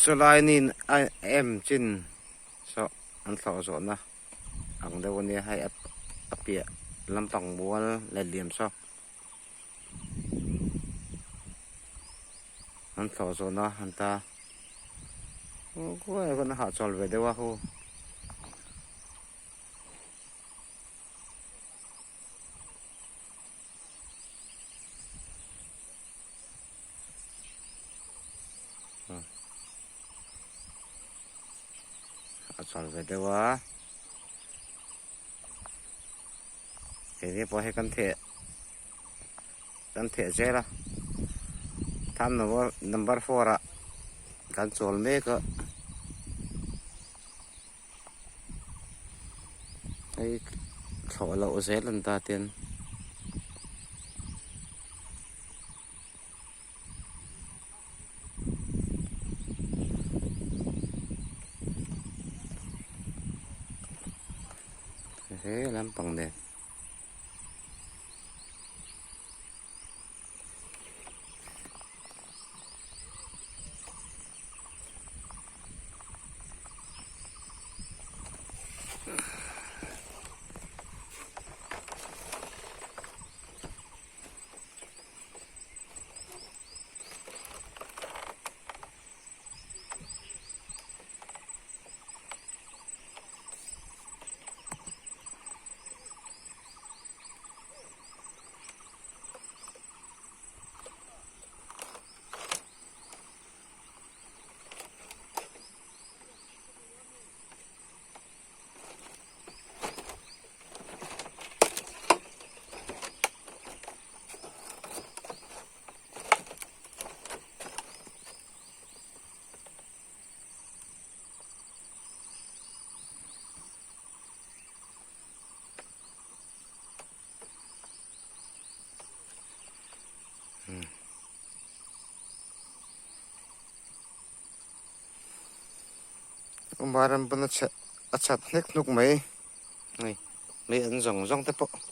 Saw lai niin a em chin saw an thlawh zawhna ang deuh a nia hei a piah lampang mual leh liam saw an thlawh zawhna an ta a hahchawl ve deuh a hu. A chawl ve deuh a keini pawh hei kan theh kan theh zel a tham number number four ah kan chawl mek a hei thlawh loh zel an ta ten. He lampang nen. Umaram pawn a chhe a chhat hnek hnuk mai hei mei an zawng zawng te pawh.